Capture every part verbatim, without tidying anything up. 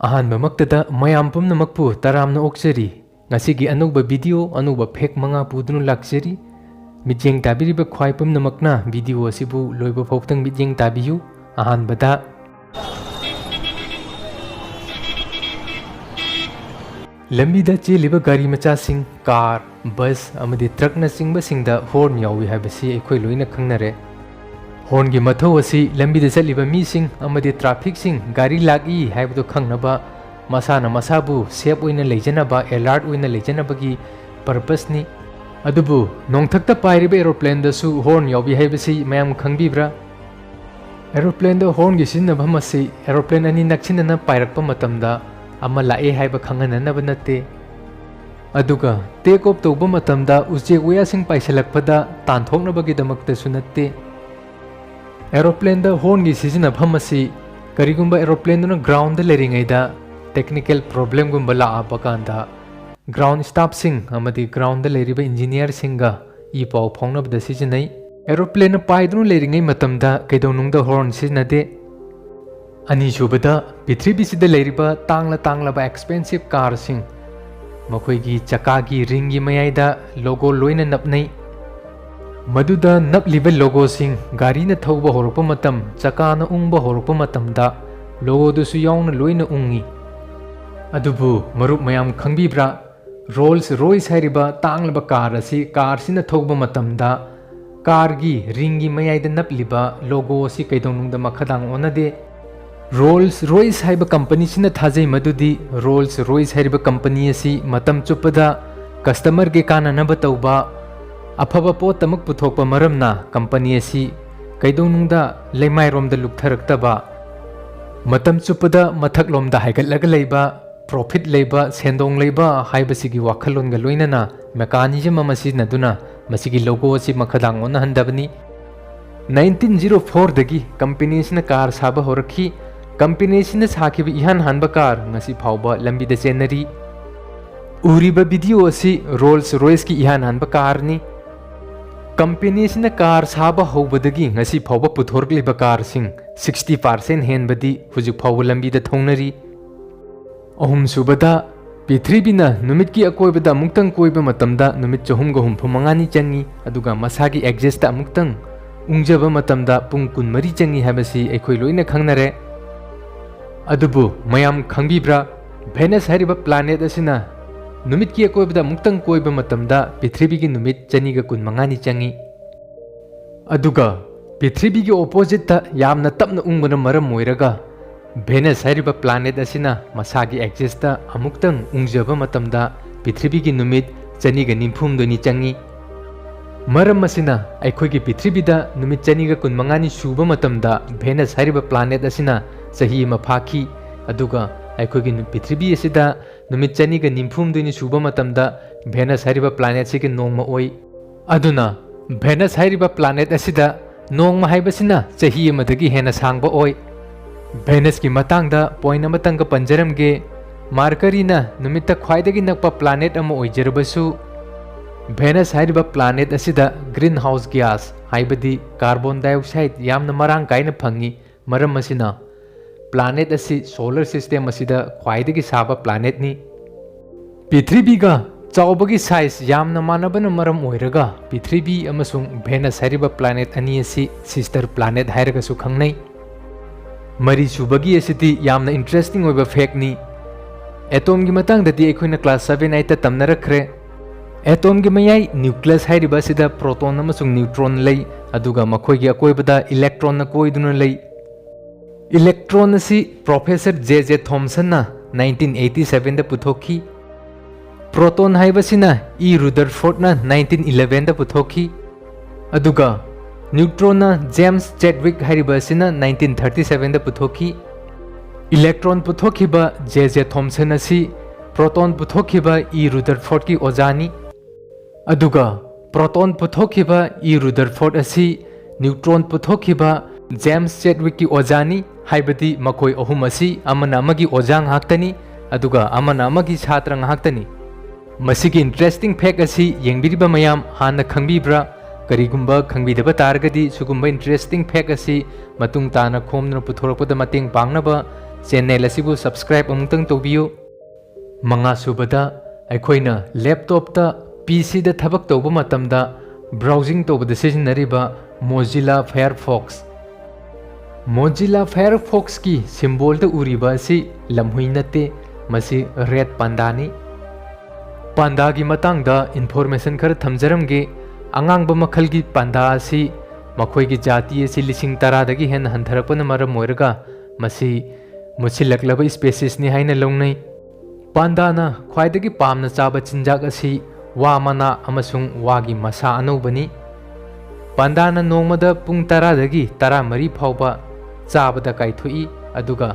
ꯑꯍꯥꯟꯕꯃꯛꯇꯗ ꯃꯌꯥꯝ ꯄꯨꯝꯅꯃꯛꯄꯨ ꯇꯔꯥꯝꯅ ꯑꯣꯛꯆꯔꯤ꯫ ꯉꯁꯤꯒꯤ ꯑꯅꯧꯕ ꯚꯤꯗꯤꯑꯣ, ꯑꯅꯧꯕ ꯐꯦꯛ ꯃꯉꯥ ꯄꯨꯗꯨꯅ ꯂꯥꯛꯆꯔꯤ꯫ ꯃꯤꯠꯌꯦꯡ ꯇꯥꯕꯤꯔꯤꯕ ꯈ꯭ꯋꯥꯏ ꯄꯨꯝꯅꯃꯛꯅ ꯚꯤꯗꯤꯑꯣ ꯑꯁꯤꯕꯨ ꯂꯣꯏꯕ ꯐꯥꯎꯕꯗꯪ ꯃꯤꯠꯌꯦꯡ ꯇꯥꯕꯤꯌꯨ꯫ ꯑꯍꯥꯟꯕꯗ, ꯂꯝꯕꯤꯗ ꯆꯦꯜꯂꯤꯕ ꯒꯥꯔꯤ ꯃꯆꯥꯁꯤꯡ, ꯀꯥꯔ, ꯕꯁ ꯑꯃꯗꯤ ꯇ꯭ꯔꯛꯅꯆꯤꯡꯕꯁꯤꯡꯗ ꯍꯣꯔꯟ ꯌꯥꯎꯏ ꯍꯥꯏꯕꯁꯤ ꯑꯩꯈꯣꯏ ꯂꯣꯏꯅ ꯈꯪꯅꯔꯦ꯫ ꯍꯣꯔꯟꯒꯤ ꯃꯊꯧ ꯑꯁꯤ ꯂꯝꯕꯤꯗ ꯆꯠꯂꯤꯕ ꯃꯤꯁꯤꯡ ꯑꯃꯗꯤ ꯇ꯭ꯔꯥꯐꯤꯛꯁꯤꯡ ꯒꯥꯔꯤ ꯂꯥꯛꯏ ꯍꯥꯏꯕꯗꯨ ꯈꯪꯅꯕ, ꯃꯁꯥꯅ ꯃꯁꯥꯕꯨ ꯁꯦꯐ ꯑꯣꯏꯅ ꯂꯩꯖꯅꯕ, ꯑꯦꯂꯥꯔꯠ ꯑꯣꯏꯅ ꯂꯩꯖꯅꯕꯒꯤ ꯄꯔꯄꯁꯅꯤ꯫ ꯑꯗꯨꯕꯨ ꯅꯣꯡꯊꯛꯇ ꯄꯥꯏꯔꯤꯕ ꯑꯦꯔꯣꯄ꯭ꯂꯦꯟꯗꯁꯨ ꯍꯣꯔꯟ ꯌꯥꯎꯏ ꯍꯥꯏꯕꯁꯤ ꯃꯌꯥꯝ ꯈꯪꯕꯤꯕ꯭ꯔꯥ? ꯑꯦꯔꯣꯄ꯭ꯂꯦꯟꯗ ꯍꯣꯔꯟꯒꯤ ꯁꯤꯖꯤꯟꯅꯐꯝ ꯑꯁꯤ ꯑꯦꯔꯣꯄ꯭ꯂꯦꯟ ꯑꯅꯤ ꯅꯛꯁꯤꯟꯅꯅ ꯄꯥꯏꯔꯛꯄ ꯃꯇꯝꯗ ꯑꯃ ꯂꯥꯛꯑꯦ ꯍꯥꯏꯕ ꯈꯪꯍꯟꯅꯅꯕ ꯅꯠꯇꯦ, ꯑꯗꯨꯒ ꯇꯦꯛ ꯑꯣꯐ ꯇꯧꯕ ꯃꯇꯝꯗ ꯎꯆꯦꯛ ꯋꯥꯌꯥꯁꯤꯡ ꯄꯥꯏꯁꯤꯜꯂꯛꯄꯗ ꯇꯥꯟꯊꯣꯛꯅꯕꯒꯤꯗꯃꯛꯇꯁꯨ ꯅꯠꯇꯦ꯫ ꯑꯦꯔꯣꯄ꯭ꯂꯦꯟꯗ ꯍꯣꯔꯟꯒꯤ ꯁꯤꯖꯤꯟꯅꯐꯝ ꯑꯁꯤ ꯀꯔꯤꯒꯨꯝꯕ ꯑꯦꯔꯣꯄ꯭ꯂꯦꯟꯗꯨꯅ ꯒ꯭ꯔꯥꯎꯟꯗ ꯂꯩꯔꯤꯉꯩꯗ ꯇꯦꯛꯅꯤꯀꯦꯜ ꯄ꯭ꯔꯣꯕ꯭ꯂꯦꯝꯒꯨꯝꯕ ꯂꯥꯛꯑꯕ ꯀꯥꯟꯗ ꯒ꯭ꯔꯥꯎꯟ ꯁ꯭ꯇꯥꯐꯁꯤꯡ ꯑꯃꯗꯤ ꯒ꯭ꯔꯥꯎꯟꯗ ꯂꯩꯔꯤꯕ ꯏꯟꯖꯤꯅꯤꯌꯔꯁꯤꯡꯒ ꯏ ꯄꯥꯎ ꯐꯥꯎꯅꯕꯗ ꯁꯤꯖꯤꯟꯅꯩ꯫ ꯑꯦꯔꯣꯄ꯭ꯂꯦꯟꯅ ꯄꯥꯏꯗꯨꯅ ꯂꯩꯔꯤꯉꯩ ꯃꯇꯝꯗ ꯀꯩꯗꯧꯅꯨꯡꯗ ꯍꯣꯔꯟ ꯁꯤꯖꯤꯟꯅꯗꯦ꯫ ꯑꯅꯤꯁꯨꯕꯗ, ꯄ꯭ꯔꯤꯊꯤꯕꯤꯁꯤꯗ ꯂꯩꯔꯤꯕ ꯇꯥꯡꯂ ꯇꯥꯡꯂꯕ ꯑꯦꯛꯁꯄꯦꯟꯁꯤꯞ ꯀꯥꯔꯁꯤꯡ, ꯃꯈꯣꯏꯒꯤ ꯆꯀꯥꯒꯤ ꯔꯤꯡꯒꯤ ꯃꯌꯥꯏꯗ ꯂꯣꯒꯣ ꯂꯣꯏꯅ ꯅꯞꯅꯩ꯫ ꯃꯗꯨꯗ ꯅꯞꯂꯤꯕ ꯂꯣꯒꯣꯁꯤꯡ ꯒꯥꯔꯤꯅ ꯊꯧꯕ ꯍꯧꯔꯛꯄ ꯃꯇꯝ, ꯆꯀꯥꯅ ꯎꯪꯕ ꯍꯧꯔꯛꯄ ꯃꯇꯝꯗ ꯂꯣꯒꯣꯗꯨꯁꯨ ꯌꯥꯎꯅ ꯂꯣꯏꯅ ꯎꯪꯉꯤ꯫ ꯑꯗꯨꯕꯨ ꯃꯔꯨꯞ ꯃꯌꯥꯝ ꯈꯪꯕꯤꯕ꯭ꯔꯥ? ꯔꯣꯜꯁ ꯔꯣꯏꯁ ꯍꯥꯏꯔꯤꯕ ꯇꯥꯡꯂꯕ ꯀꯥꯔ ꯑꯁꯤ ꯀꯥꯔꯁꯤꯅ ꯊꯧꯕ ꯃꯇꯝꯗ ꯀꯥꯔꯒꯤ ꯔꯤꯡꯒꯤ ꯃꯌꯥꯏꯗ ꯅꯞꯂꯤꯕ ꯂꯣꯒꯣ ꯑꯁꯤ ꯀꯩꯗꯧꯅꯨꯡꯗ ꯃꯈꯥꯗꯥꯡ ꯑꯣꯟꯅꯗꯦ꯫ ꯔꯣꯜꯁ ꯔꯣꯏꯁ ꯍꯥꯏꯕ ꯀꯝꯄꯅꯤꯁꯤꯅ ꯊꯥꯖꯩ ꯃꯗꯨꯗꯤ ꯔꯣꯜꯁ ꯔꯣꯏꯁ ꯍꯥꯏꯔꯤꯕ ꯀꯝꯄꯅꯤ ꯑꯁꯤ ꯃꯇꯝ ꯆꯨꯞꯄꯗ ꯀꯁꯇꯃꯔꯒꯤ ꯀꯥꯟꯅꯅꯕ ꯇꯧꯕ ꯑꯐꯕ ꯄꯣꯠꯇꯃꯛ ꯄꯨꯊꯣꯛꯄ ꯃꯔꯝꯅ ꯀꯝꯄꯅꯤ ꯑꯁꯤ ꯀꯩꯗꯧꯅꯨꯡꯗ ꯂꯩꯃꯥꯏꯔꯣꯝꯗ ꯂꯨꯞꯊꯔꯛꯇꯕ, ꯃꯇꯝ ꯆꯨꯞꯄꯗ ꯃꯊꯛꯂꯣꯝꯗ ꯍꯥꯏꯒꯠꯂꯒ ꯂꯩꯕ, ꯄ꯭ꯔꯣꯐꯤꯠ ꯂꯩꯕ, ꯁꯦꯟꯗꯣꯡ ꯂꯩꯕ ꯍꯥꯏꯕꯁꯤꯒꯤ ꯋꯥꯈꯜꯂꯣꯟꯒ ꯂꯣꯏꯅꯅ ꯃꯦꯀꯥꯅꯤꯖꯝ ꯑꯃ ꯁꯤꯖꯤꯟꯅꯗꯨꯅ ꯃꯁꯤꯒꯤ ꯂꯣꯒꯣ ꯑꯁꯤ ꯃꯈꯥꯗꯥꯡ ꯑꯣꯟꯅꯍꯟꯗꯕꯅꯤ꯫ ꯅꯥꯏꯟꯇꯤꯟ ꯖꯤꯔꯣ ꯐꯣꯔꯗꯒꯤ ꯀꯝꯄꯦꯅꯤ ꯑꯁꯤꯅ ꯀꯥꯔ ꯁꯥꯕ ꯍꯧꯔꯛꯈꯤ꯫ ꯀꯝꯄꯦꯅꯤ ꯑꯁꯤꯅ ꯁꯥꯈꯤꯕ ꯏꯍꯥꯟ ꯍꯥꯟꯕ ꯀꯥꯔ ꯉꯁꯤ ꯐꯥꯎꯕ ꯂꯝꯕꯤꯗ ꯆꯦꯟꯅꯔꯤ꯫ ꯎꯔꯤꯕ ꯚꯤꯗꯤꯑꯣ ꯑꯁꯤ ꯔꯣꯜꯁ ꯔꯣꯏꯁꯀꯤ ꯏꯍꯥꯟ ꯍꯥꯟꯕ ꯀꯥꯔꯅꯤ꯫ ꯀꯝꯄꯦꯅꯤ ꯑꯁꯤꯅ ꯀꯥꯔ ꯁꯥꯕ ꯍꯧꯕꯗꯒꯤ ꯉꯁꯤ ꯐꯥꯎꯕ ꯄꯨꯊꯣꯔꯛꯂꯤꯕ ꯀꯥꯔꯁꯤꯡ ꯁꯤꯛꯁꯇꯤ ꯄꯥꯔꯁꯦꯟ ꯍꯦꯟꯕꯗꯤ ꯍꯧꯖꯤꯛ ꯐꯥꯎꯕ ꯂꯝꯕꯤꯗ ꯊꯧꯅꯔꯤ꯫ ꯑꯍꯨꯝꯁꯨꯕꯗ, ꯄ꯭ꯔꯤꯊꯤꯕꯤꯅ ꯅꯨꯃꯤꯠꯀꯤ ꯑꯀꯣꯏꯕꯗ ꯑꯃꯨꯛꯇꯪ ꯀꯣꯏꯕ ꯃꯇꯝꯗ ꯅꯨꯃꯤꯠ ꯆꯍꯨꯝꯒ ꯍꯨꯝꯐꯨ ꯃꯉꯥꯅꯤ ꯆꯪꯏ, ꯑꯗꯨꯒ ꯃꯁꯥꯒꯤ axis-ꯇ ꯑꯃꯨꯛꯇꯪ ꯎꯪꯖꯕ ꯃꯇꯝꯗ ꯄꯨꯡ ꯀꯨꯟꯃꯔꯤ ꯆꯪꯏ ꯍꯥꯏꯕꯁꯤ ꯑꯩꯈꯣꯏ ꯂꯣꯏꯅ ꯈꯪꯅꯔꯦ꯫ ꯑꯗꯨꯕꯨ ꯃꯌꯥꯝ ꯈꯪꯕꯤꯕ꯭ꯔꯥ? Venus ꯍꯥꯏꯔꯤꯕ planet ꯑꯁꯤꯅ ꯅꯨꯃꯤꯠꯀꯤ ꯑꯀꯣꯏꯕꯗ ꯑꯃꯨꯛꯇꯪ ꯀꯣꯏꯕ ꯃꯇꯝꯗ ꯄ꯭ꯔꯤꯊꯤꯕꯤꯒꯤ ꯅꯨꯃꯤꯠ ꯆꯅꯤꯒ ꯀꯨꯟꯃꯉꯥꯅꯤ ꯆꯪꯏ꯫ ꯑꯗꯨꯒ ꯄ꯭ꯔꯤꯊꯤꯕꯤꯒꯤ opposite-ꯇ ꯌꯥꯝꯅ ꯇꯞꯅ ꯎꯪꯕꯅ ꯃꯔꯝ ꯑꯣꯏꯔꯒ Venus ꯍꯥꯏꯔꯤꯕ planet ꯑꯁꯤꯅ ꯃꯁꯥꯒꯤ axis-ꯇ ꯑꯃꯨꯛꯇꯪ ꯎꯪꯖꯕ ꯃꯇꯝꯗ ꯄ꯭ꯔꯤꯊꯤꯕꯤꯒꯤ ꯅꯨꯃꯤꯠ ꯆꯅꯤꯒ ꯅꯤꯐꯨ ꯍꯨꯝꯗꯣꯏꯅꯤ ꯆꯪꯏ꯫ ꯃꯔꯝ ꯑꯁꯤꯅ ꯑꯩꯈꯣꯏꯒꯤ ꯄ꯭ꯔꯤꯊꯤꯕꯤꯗ ꯅꯨꯃꯤꯠ ꯆꯅꯤꯒ ꯀꯨꯟꯃꯉꯥꯅꯤ ꯁꯨꯕ ꯃꯇꯝꯗ Venus ꯍꯥꯏꯔꯤꯕ planet ꯑꯁꯤꯅ ꯆꯍꯤ ꯑꯃ ꯐꯥꯈꯤ, ꯑꯗꯨꯒ ꯑꯩꯈꯣꯏꯒꯤ ꯅꯨ-, ꯄ꯭ꯔꯤꯊꯤꯕꯤ ꯑꯁꯤꯗ ꯅꯨꯃꯤꯠ ꯆꯅꯤꯒ ꯅꯤꯐꯨ ꯍꯨꯝꯗꯣꯏꯅꯤ ꯁꯨꯕ ꯃꯇꯝꯗ Venus ꯍꯥꯏꯔꯤꯕ planet-ꯁꯤꯒꯤ ꯅꯣꯡꯃ ꯑꯣꯏ꯫ ꯑꯗꯨꯅ Venus ꯍꯥꯏꯔꯤꯕ planet ꯑꯁꯤꯗ ꯅꯣꯡꯃ ꯍꯥꯏꯕꯁꯤꯅ ꯆꯍꯤ ꯑꯃꯗꯒꯤ ꯍꯦꯟꯅ ꯁꯥꯡꯕ ꯑꯣꯏ꯫ Venus-ꯀꯤ ꯃꯇꯥꯡꯗ point ꯑꯃꯇꯪꯒ ꯄꯟꯖꯔꯝꯒꯦ꯫ Mercury-ꯅ ꯅꯨꯃꯤꯠꯇ ꯈ꯭ꯋꯥꯏꯗꯒꯤ ꯅꯛꯄ planet ꯑꯃ ꯑꯣꯏꯖꯔꯕꯁꯨ, Venus ꯍꯥꯏꯔꯤꯕ planet ꯑꯁꯤꯗ greenhouse gas, ꯍꯥꯏꯕꯗꯤ carbon dioxide, ꯌꯥꯝꯅ ꯃꯔꯥꯡ ꯀꯥꯏꯅ ꯐꯪꯏ꯫ ꯃꯔꯝ ꯑꯁꯤꯅ planet ꯑꯁꯤ solar system ꯑꯁꯤꯗ ꯈ꯭ꯋꯥꯏꯗꯒꯤ ꯁꯥꯕ planet-ꯅꯤ꯫ ꯄ꯭ꯔꯤꯊꯤꯕꯤꯒ ꯆꯥꯎꯕꯒꯤ size ꯌꯥꯝꯅ ꯃꯥꯟꯅꯕꯅ ꯃꯔꯝ ꯑꯣꯏꯔꯒ ꯄ꯭ꯔꯤꯊꯤꯕꯤ ꯑꯃꯁꯨꯡ Venus ꯍꯥꯏꯔꯤꯕ planet ꯑꯅꯤ ꯑꯁꯤ sister planet ꯍꯥꯏꯔꯒꯁꯨ ꯈꯪꯅꯩ꯫ ꯃꯔꯤꯁꯨꯕꯒꯤ ꯑꯁꯤꯗꯤ ꯌꯥꯝꯅ interesting ꯑꯣꯏꯕ fact-ꯅꯤ꯫ Atom-ꯒꯤ ꯃꯇꯥꯡꯗꯗꯤ ꯑꯩꯈꯣꯏꯅ class seven eight-ꯇ ꯇꯝꯅꯔꯛꯈ꯭ꯔꯦ꯫ Atom-ꯒꯤ ꯃꯌꯥꯏ nucleus ꯍꯥꯏꯔꯤꯕ ꯑꯁꯤꯗ proton ꯑꯃꯁꯨꯡ neutron ꯂꯩ, ꯑꯗꯨꯒ ꯃꯈꯣꯏꯒꯤ ꯑꯀꯣꯏꯕꯗ electron-ꯅ ꯀꯣꯏꯗꯨꯅ ꯂꯩ꯫ Electron ꯑꯁꯤ Professor J J Thomson-ꯅ nineteen eighty seven-ꯗ ꯄꯨꯊꯣꯛꯈꯤ꯫ Proton ꯍꯥꯏꯕꯁꯤꯅ E Rutherford-ꯅ nineteen eleven-ꯗ ꯄꯨꯊꯣꯛꯈꯤ꯫ ꯑꯗꯨꯒ neutron-ꯅ James Chadwick ꯍꯥꯏꯔꯤꯕ ꯑꯁꯤꯅ nineteen thirty seven-ꯗ ꯄꯨꯊꯣꯛꯈꯤ꯫ Electron ꯄꯨꯊꯣꯛꯈꯤꯕ J J Thomson ꯑꯁꯤ proton ꯄꯨꯊꯣꯛꯈꯤꯕ E Rutherford-ꯀꯤ ꯑꯣꯖꯥꯅꯤ꯫ ꯑꯗꯨꯒ proton ꯄꯨꯊꯣꯛꯈꯤꯕ E Rutherford ꯑꯁꯤ neutron ꯄꯨꯊꯣꯛꯈꯤꯕ James Chadwick-ꯀꯤ ꯑꯣꯖꯥꯅꯤ, ꯍꯥꯏꯕꯗꯤ ꯃꯈꯣꯏ ꯑꯍꯨꯝ ꯑꯁꯤ ꯑꯃꯅ ꯑꯃꯒꯤ ꯑꯣꯖꯥ ꯉꯥꯛꯇꯅꯤ, ꯑꯗꯨꯒ ꯑꯃꯅ ꯑꯃꯒꯤ ꯁꯥꯇ꯭ꯔ ꯉꯥꯛꯇꯅꯤ꯫ ꯃꯁꯤꯒꯤ interesting fact ꯑꯁꯤ ꯌꯦꯡꯕꯤꯔꯤꯕ ꯃꯌꯥꯝ ꯍꯥꯟꯅ ꯈꯪꯕꯤꯕ꯭ꯔꯥ? ꯀꯔꯤꯒꯨꯝꯕ ꯈꯪꯕꯤꯗꯕ ꯇꯥꯔꯒꯗꯤ, ꯁꯤꯒꯨꯝꯕ interesting fact ꯑꯁꯤ ꯃꯇꯨꯡ ꯇꯥꯅ ꯈꯣꯝꯗꯨꯅ ꯄꯨꯊꯣꯔꯛꯄꯗ ꯃꯇꯦꯡ ꯄꯥꯡꯅꯕ Channel ꯑꯁꯤꯕꯨ subscribe ꯑꯃꯨꯛꯇꯪ ꯇꯧꯕꯤꯌꯨ꯫ ꯃꯉꯥꯁꯨꯕꯗ, ꯑꯩꯈꯣꯏꯅ laptopꯇ, PCꯗ ꯊꯕꯛ ꯇꯧꯕ ꯃꯇꯝꯗ browsing ꯇꯧꯕꯗ ꯁꯤꯖꯤꯟꯅꯔꯤꯕ Mozilla Firefox꯫ Mozilla Firefoxꯀꯤ symbolꯗ ꯎꯔꯤꯕ ꯑꯁꯤ ꯂꯝꯍꯨꯏ ꯅꯠꯇꯦ, ꯃꯁꯤ red pandaꯅꯤ꯫ Pandaꯒꯤ ꯃꯇꯥꯡꯗ information ꯈꯔ ꯊꯝꯖꯔꯝꯒꯦ꯫ ꯑꯉꯥꯡꯕ ꯃꯈꯜꯒꯤ panda ꯑꯁꯤ ꯃꯈꯣꯏꯒꯤ ꯖꯥꯇꯤ ꯑꯁꯤ ꯂꯤꯁꯤꯡ ꯇꯔꯥꯗꯒꯤ ꯍꯦꯟꯅ ꯍꯟꯊꯔꯛꯄꯅ ꯃꯔꯝ ꯑꯣꯏꯔꯒ ꯃꯁꯤ ꯃꯨꯠꯁꯤꯜꯂꯛꯂꯕ speciesꯅꯤ ꯍꯥꯏꯅ ꯂꯧꯅꯩ꯫ Pandaꯅ ꯈ꯭ꯋꯥꯏꯗꯒꯤ ꯄꯥꯝꯅ ꯆꯥꯕ ꯆꯤꯟꯖꯥꯛ ꯑꯁꯤ ꯋꯥ ꯃꯅꯥ ꯑꯃꯁꯨꯡ ꯋꯥꯒꯤ ꯃꯁꯥ ꯑꯅꯧꯕꯅꯤ꯫ Pandaꯅ ꯅꯣꯡꯃꯗ ꯄꯨꯡ ꯇꯔꯥꯗꯒꯤ ꯇꯔꯥꯃꯔꯤ ꯐꯥꯎꯕ ꯆꯥꯕꯗ ꯀꯥꯏꯊꯣꯛꯏ, ꯑꯗꯨꯒ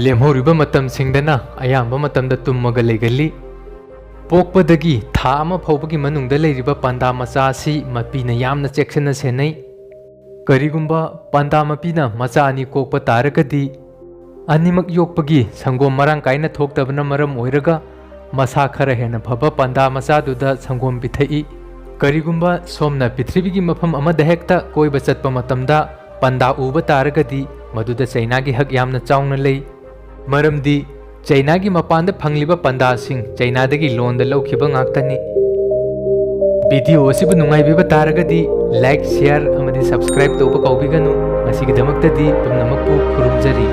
ꯂꯦꯝꯍꯧꯔꯤꯕ ꯃꯇꯝꯁꯤꯡꯗꯅ ꯑꯌꯥꯝꯕ ꯃꯇꯝꯗ ꯇꯨꯝꯃꯒ ꯂꯩꯒꯜꯂꯤ꯫ ꯄꯣꯛꯄꯗꯒꯤ ꯊꯥ ꯑꯃ ꯐꯥꯎꯕꯒꯤ ꯃꯅꯨꯡꯗ ꯂꯩꯔꯤꯕ panda ꯃꯆꯥ ꯑꯁꯤ ꯃꯄꯤꯅ ꯌꯥꯝꯅ ꯆꯦꯛꯁꯤꯟꯅ ꯁꯦꯟꯅꯩ꯫ ꯀꯔꯤꯒꯨꯝꯕ panda ꯃꯄꯤꯅ ꯃꯆꯥ ꯑꯅꯤ ꯀꯣꯛꯄ ꯇꯥꯔꯒꯗꯤ, ꯑꯅꯤꯃꯛ ꯌꯣꯛꯄꯒꯤ ꯁꯪꯒꯣꯝ ꯃꯔꯥꯡ ꯀꯥꯏꯅ ꯊꯣꯛꯇꯕꯅ ꯃꯔꯝ ꯑꯣꯏꯔꯒ ꯃꯁꯥ ꯈꯔ ꯍꯦꯟꯅ ꯐꯕ panda ꯃꯆꯥꯗꯨꯗ ꯁꯪꯒꯣꯝ ꯄꯤꯊꯛꯏ꯫ ꯀꯔꯤꯒꯨꯝꯕ ꯁꯣꯝꯅ ꯄ꯭ꯔꯤꯊꯤꯕꯤꯒꯤ ꯃꯐꯝ ꯑꯃꯗ ꯍꯦꯛꯇ ꯀꯣꯏꯕ ꯆꯠꯄ ꯃꯇꯝꯗ panda ꯎꯕ ꯇꯥꯔꯒꯗꯤ, ꯃꯗꯨꯗ Chinaꯒꯤ ꯍꯛ ꯌꯥꯝꯅ ꯆꯥꯎꯅ ꯂꯩ꯫ ꯃꯔꯝꯗꯤ Chinaꯒꯤ ꯃꯄꯥꯟꯗ ꯐꯪꯂꯤꯕ pandaꯁꯤꯡ Chinaꯗꯒꯤ loanꯗ ꯂꯧꯈꯤꯕ ꯉꯥꯛꯇꯅꯤ꯫ Video ꯑꯁꯤꯕꯨ ꯅꯨꯡꯉꯥꯏꯕꯤꯕ ꯇꯥꯔꯒꯗꯤ like, share ꯑꯃꯗꯤ subscribe ꯇꯧꯕ ꯀꯥꯎꯕꯤꯒꯅꯨ꯫ ꯉꯁꯤꯒꯤꯗꯃꯛꯇꯗꯤ ꯄꯨꯝꯅꯃꯛꯄꯨ ꯈꯨꯔꯨꯝꯖꯔꯤ꯫